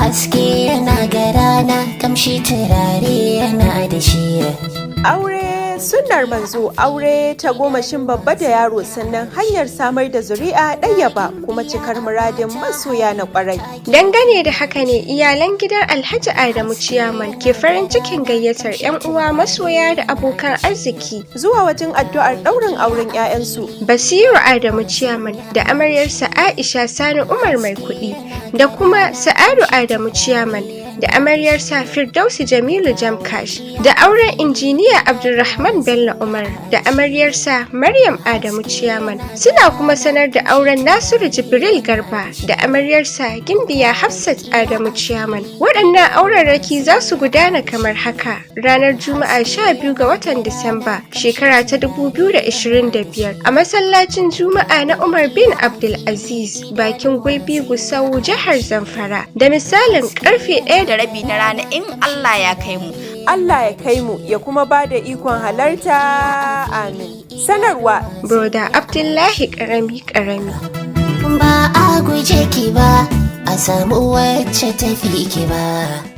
Haske yana ga rana, kamshi turare yana da shi. Aure sunnar manzo, aure ta gomashin babba da yaro, sannan hanyar samar da zuri'a ɗayyaba kuma cikar muradin masoya na ƙwarai. Dangane da haka ne iyalan gidan Alhaji Adamu Ciyaman ke farin cikin gayyatar 'yan uwa, masoya da abokan arziki zuwa wajen addu'ar ɗaurin auren 'ya'yansu. Basiru Adamu Ciyaman da amaryarsa Aisha Sani Umar mai kuɗi, da kuma Sa'adu Adamu Ciyaman da amaryarsa Firdausi Jamilu Jamkash, da auren injiniya Abdulrahman Bello Umar da amaryarsa Maryam Adamu Ciyaman. Suna kuma sanar da auren Nasiru Jibril Garba da amaryarsa Gimbiya Hafsat Adamu Ciyaman. Waɗannan auraraki za su gudana kamar haka: ranar Juma'a 12 ga watan Disamba shekara ta 2025 a masallacin Juma'a na Umar bin Abdulaziz, bakin Gulbi, Gusau, jihar Zamfara, da misalin karfe 1:30 na rana in Allah ya kai mu. Allah ya kai mu ya kuma ba da ikon halarta, amin. Sanarwa Broda Abdullahi Karami Karami. Ba a guje ki ba, a samu wacce tafi ki ba.